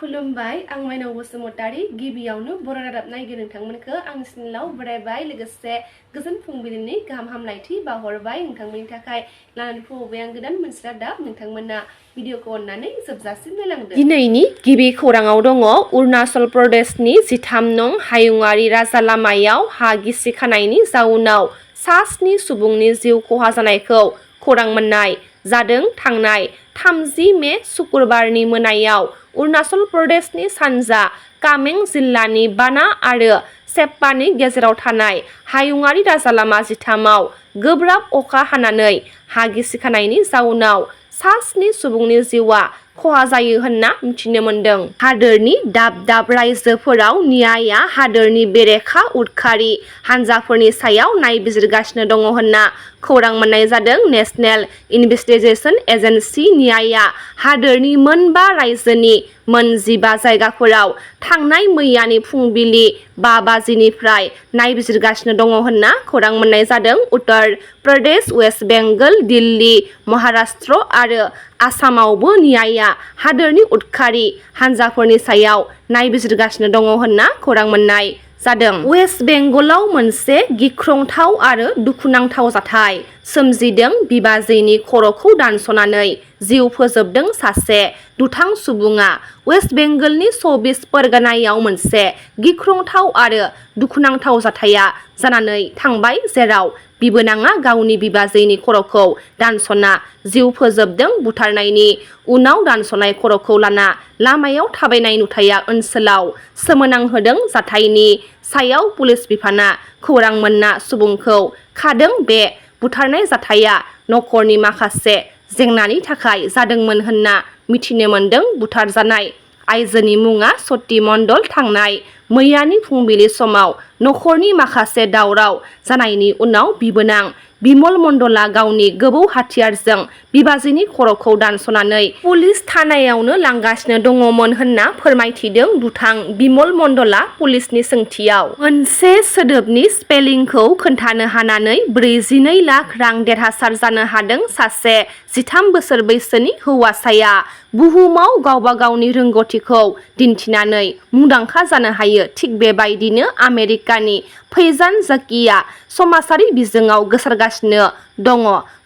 खुलुमबाय आं माइनाव बसुमतारी गिबियावनो बर' रादाब नायगिरि नोंथांमोनखौ आंनि चेनेलाव बरायबाय लोगोसे गोजोन फुंबिलिनि गाहाम हामलायथि बावहरबाय नोंथांमोननि थाखाय लानानै फैबाय आं गोदान मोनसे रादाब नोंथांमोना भिडिअखौ अननानै जोबजासिम नायलांदो। दिनैनि गिबि खौराङाव दङ अरुणाचल प्रदेशनि 13 नं हायुङारि राजा लामायाव हा गिसिखानायनि जाउनाव 7 सुबुंनि जिउ खहा जानायखौ खौरां मोननाय जादों। थांनाय 30 मे सुक्रुबारनि मोनायाव अरुणाचल प्रदेशनि सानजा कामें जिल्लानि बाना आरो सेप्पानि गेजेराव थानाय हायुङारि राजालामा 13 आव गोब्राब अखा हानानै हा गिसिखानायनि जाउनाव 7 सुबुंनि जिउआ खहा जायो होनना मिथिनो मोन्दों। हादोरनि दाब दाब रायजोफोराव न्यायआ हादोरनि बेरेखा उदखारि हानजाफोरनि सायाव नायबिजिरगासिनो दङ होनना खौरां मोननाय जादों। नेशनेल इनभेस्टिगेशन एजेन्सि न्यायआ हादोरनि मोनबा रायजोनि 15 जायगाफोराव थांनाय मैयानि फुंबिलि 5 बाजिनिफ्राय नायबिजिरगासिनो दङ होनना खौरां मोननाय जादों। उत्तर प्रदेश, वेस्ट बेंगल, दिल्ली, महाराष्ट्र आरो आसामावबो न्यायआ हादोरनि उदखारि हानजाफोरनि सायाव नायबिजिरगासिनो दङ होनना खौरां मोननाय जादों। वेस्ट बेंगलाव मोनसे गिख्रंथाव आरो दुखुनांथाव जाथाय सोमजिदों। बिबाजैनि खर'खौ दानस'नानै जिउ फोजोबदों सासे दुथां सुबुङा। वेस्ट बेंगलनि 24 परगनायाव मोनसे गिख्रंथाव आरो दुखुनांथाव जाथाया जानानै थांबाय, जेराव बिबोनाङा गावनि बिबाजैनि खर'खौ दानस'ना जिउ फोजोबदों। बुथारनायनि उनाव दानस'नाय खर'खौ लाना लामायाव थाबायनाय नुथाया ओनसोलाव सोमोनांहोदों। जाथायनि सायाव पुलिस बिफाना खौरां मोनना सुबुंखौ खादों। बे बुथारनाय जाथाया नखरनि माखासे जेंनानि थाखाय जादोंमोन होनना मिथिनो मोन्दों। बुथारजानाय आइजोनि मुङा सती मण्डल। थांनाय मैयानि फुंबिलि समाव नखरनि माखासे दावराव जानायनि उनाव बिबोनां बिमल मण्डलआ गावनि गोबौ हाथियारजों बिबाजैनि खर'खौ दानस'नानै पुलिस थानायावनो लांगासिनो दङमोन होनना फोरमायथिदों। दुथां बिमल मण्डलआ पुलिसनि सोंथियाव मोनसे सोदोबनि स्पेलिंखौ खोन्थानो हानानै 42 लाख रां देरहासार जानो हादों। सासे 13 बोसोर बैसोनि हौवासाया बुहुमाव गावबा गावनि रोंग'थिखौ दिन्थिनानै मुंदांखा जानो हायो। थिग बेबायदिनो आमेरिकानि फैजान जकीआ समाजारि बिजोङाव गोसारगासिनो दङ।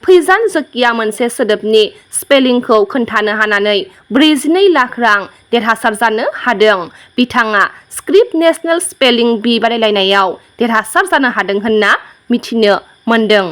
फैजान जकीआ मोनसे सोदोबनि स्पेलिंखौ खोन्थानो हानानै 42 लाख रां देरहासार जानो हादों। बिथाङा स्क्रिप्ट नेशनेल स्पेलिं बी बादायलायनायाव देरहासार जानो हादों होनना मिथिनो मोन्दों।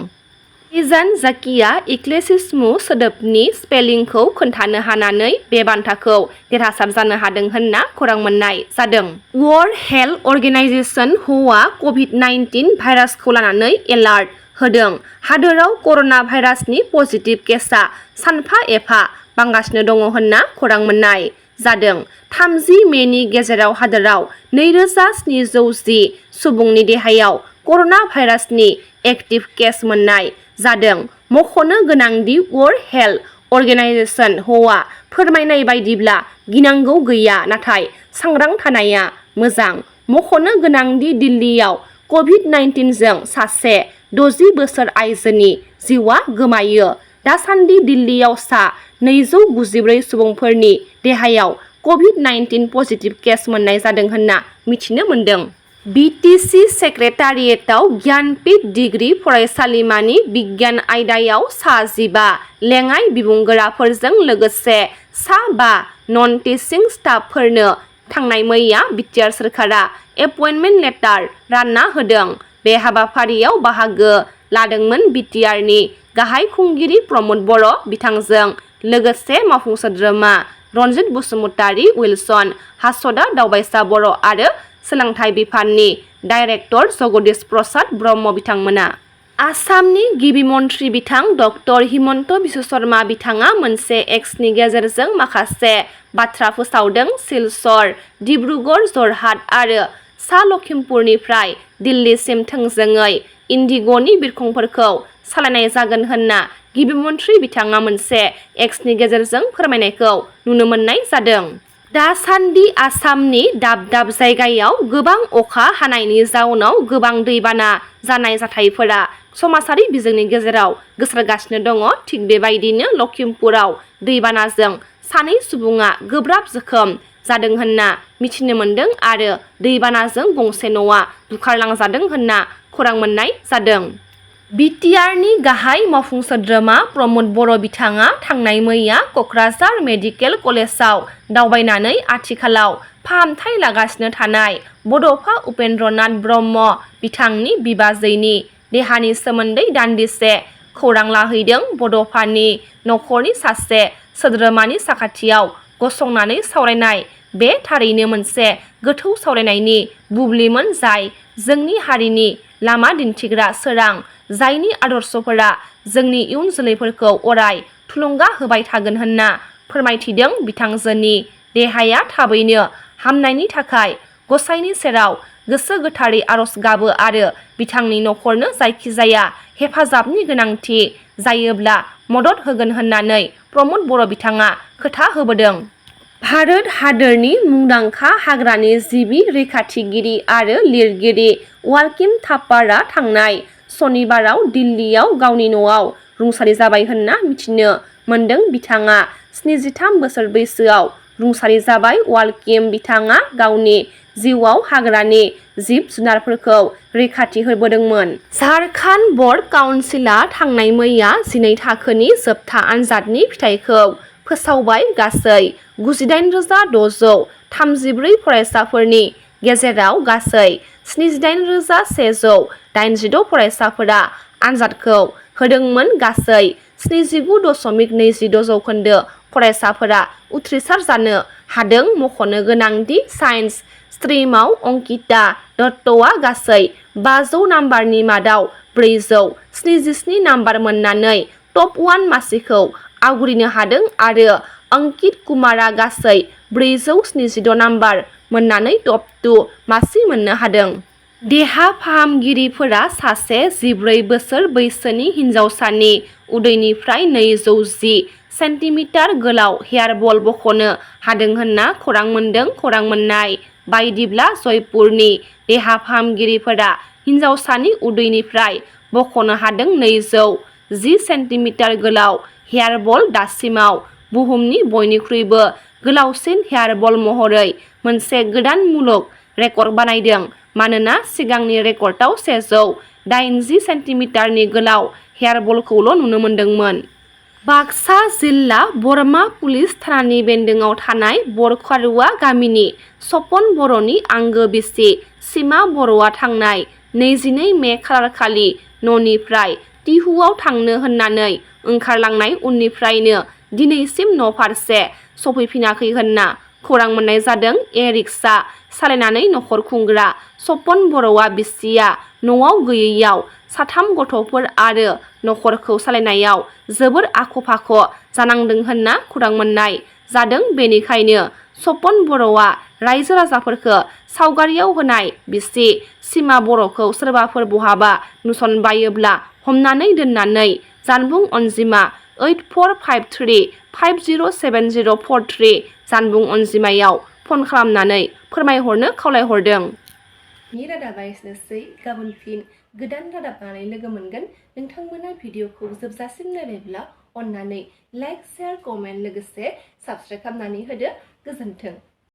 फैजान जकीआ इक्लेसिस्मु सोदोबनि स्पेलिंखौ खोन्थानो हानानै बे बान्थाखौ देरहासार जानो हादों होनना खौरां मोननाय जादों। वर्ल्ड हेल्थ अर्गेनाइजेशनआ कभिड-19 भाइरासखौ लानानै एलार्ट होदों। हादोराव कर'ना भाइरासनि पजिटिभ केसआ सानफा एफा बांगासिनो दङ होनना खौरां मोननाय जादों। 30 मेनि गेजेराव हादोराव 2710 सुबुंनि देहायाव कर'ना भाइरासनि एक्टिभ केस मोननाय जादों। मख'नो गोनांदि वर्ल्ड हेल्थ अर्गेनाइजेशनआ फोरमायनाय बायदिब्ला गिनांगौ गैया, नाथाय सांग्रां थानाया मोजां। मख'नो गोनांदि दिल्लीयाव कभिड-19जों सासे 60 बोसोर आइजोनि जिउआ गोमायो। दासान्दि दिल्लीयाव सा 294 सुबुंफोरनि देहायाव कभिड-19 पजिटिभ केस मोननाय जादों होनना मिथिनो मोन्दों। बिटिसि सेक्रेटारियेटआव ज्ञानपीठ डिग्री फरायसालिमानि बिगियान आयदायाव सा 15 लेङाइ बिबुंगोराफोरजों लोगोसे सा 5 नन टिचिं स्टाफफोरनो थांनाय मैया बिटिआर सोरखारा एपइन्टमेन्ट लेटार रानना होदों। बे हाबाफारियाव बाहागो लादोंमोन बिटिआरनि गाहाय खुंगिरि प्रमद बर', बिथांजों लोगोसे मावफुं सोद्रोमा रनजित बसुमतारी, उइलसन हासदा, दावबायसा बर' आरो सोलोंथाइ बिफाननि डाइरेक्टर जगदीश प्रसाद ब्रह्म बिथांमोना। आसामनि गिबि मन्थ्रि बिथां डक्टर हिमन्त बिश्व शर्मा बिथाङा मोनसे एक्सनि गेजेरजों माखासे बाथ्रा फोसावदों। सिलचर, डिब्रुगड़, जरहाट आरो सा लखिमपुरनिफ्राय दिल्लीसिम थोंजोङै इन्डिग'नि बिरखंफोरखौ सालायनाय जागोन होनना गिबि मन्थ्रि बिथाङा मोनसे एक्सनि गेजेरजों फोरमायनायखौ नुनो मोननाय जादों। दासान्दि आसामनि दाब दाब जायगायाव गोबां अखा हानायनि जाउनाव गोबां दैबाना जानाय जाथायफोरा समाजारि बिजोंनि गेजेराव गोसारगासिनो दङ। थिग बेबायदिनो लखिमपुराव दैबानाजों 2 सुबुङा गोब्राब जोखोम जादों होनना मिथिनो मोन्दों आरो दैबानाजों गंसे न'आ बुखारलांजादों होनना खौरां मोननाय जादों। बिटिआरनि गाहाय मावफुं सोद्रोमा प्रमद बर' बिथाङा थांनाय मैया क'क्राझार मेडिकेल कलेजाव दावबायनानै आथिखालाव फाहामथाय लागासिनो थानाय बड'फा उपेन्द्रनाथ ब्रह्म बिथांनि बिबाजैनि देहानि सोमोन्दै दान्दिसे खौरां लाहैदों। बड'फानि नखरनि सासे सोद्रोमानि साखाथियाव गसंनानै सावरायनाय बे थारैनो मोनसे गोथौ सावरायनायनि बुब्लिमोन जाय जोंनि हारिनि लामा दिन्थिग्रा सोरां, जायनि आदर्शफोरा जोंनि इयुन जोलैफोरखौ अराय थुलुंगा होबाय थागोन होनना फोरमायथिदों। बिथांजोनि देहाया थाबैनो हामनायनि थाखाय गसाइनि सेराव गोसो गोथारै आरज गाबो आरो बिथांनि नखरनो जायखिजाया हेफाजाबनि गोनांथि जायोब्ला मदद होगोन होननानै प्रमद बर' बिथाङा खोथा होबोदों। भारत हादरनि मुंदांखा हाग्रानि जिबि रैखाथिगिरि आरो लिरगिरि वाल्किम थापारआ थांनाय सनिबाराव दिल्लीयाव गावनि न'आव रुंसारि जाबाय होनना मिथिनो मोन्दों। बिथाङा 73 बोसोर बैसोआव रुंसारि जाबाय। वाल्किम बिथाङा गावनि जिउआव हाग्रानि जिब जुनारफोरखौ रैखाथि होबोदोंमोन। झारखन्ड बर्ड काउन्सिलआ थांनाय मैया 12 थाखोनि जोबथा आनजादनि फिथायखौ फोसावबाय। गासै 98,634 फरायसाफोरनि गेजेराव गासै 78,186 फरायसाफोरा आनजादखौ होदोंमोन। गासै 79.26% फरायसाफोरा उथ्रिसार जानो हादों। मख'नो गोनांदि साइन्स स्ट्रिमाव अंकिता दत्तआ गासै 500 नाम्बारनि मादाव 477 नाम्बार मोननानै टप 1 मासिखौ आवग्रिनो हादों आरो अंकित कुमारआ गासै 476 नाम्बार मोननानै टप 2 मासि मोननो हादों। देहा फाहामगिरिफोरा सासे 14 बोसोर बैसोनि हिन्जावसानि उदैनिफ्राय 210 सेन्टिमिटार गोलाव हेयारबल बख'नो हादों होनना खौरां मोन्दों। खौरां मोननाय बायदिब्ला जयपुरनि देहा फाहामगिरिफोरा हिन्जावसानि उदैनिफ्राय बख'नो हादों 210 सेन्टिमिटार गोलाव हेयारबल। दासिमाव बुहुमनि बयनिख्रुइबो गोलावसिन हेयारबल महरै मोनसे गोदान मुलुग रेकर्ड बानायदों मानोना सिगांनि रेकर्डआव 180 सेन्टिमिटारनि गोलाव हेयारबलखौल' नुनो मोन्दोंमोन। बाक्सा जिल्ला बरमा पुलिस थानानि बेन्दोंआव थानाय बरखारुवा गामिनि सपन बर'नि आंगो बिसि सिमा बर'आ थांनाय 22 मे खालारखालि न'निफ्राय टिहुआव थांनो होननानै ओंखारलांनाय उननिफ्रायनो दिनैसिम न'फारसे सफैफिनाखै होनना खौरां मोननाय जादों। रिक्सा सालायनानै नखर खुंग्रा सपन बर'आ बिसिया न'आव गैयैयाव 3 गथ'फोर आरो नखरखौ सालायनायाव जोबोर आख'-फाख' जानांदों होनना खौरां मोननाय जादों। बेनिखायनो सपन बर'आ रायजो राजाफोरखौ सावगारियाव होनाय बिसि सिमा बर'खौ सोरबाफोर बहाबा नुसनबायोब्ला हमनानै दोननानै जानबुं अनजिमा 8453507043 जानबुं अनजिमायाव फन खालामनानै फोरमायहरनो खावलायहरदों। रादाबा एसेनोसै। गाबोन फिन गोदान रादाब लानानै लोगो मोनगोन। नोंथांमोना भिडिअखौ जोबजासिम नायबायब्ला अन्नानै लाइक, शेयार, कमेन्ट लोगोसे साबस्क्राइब खालामनानै होदो। गोजोन्थों।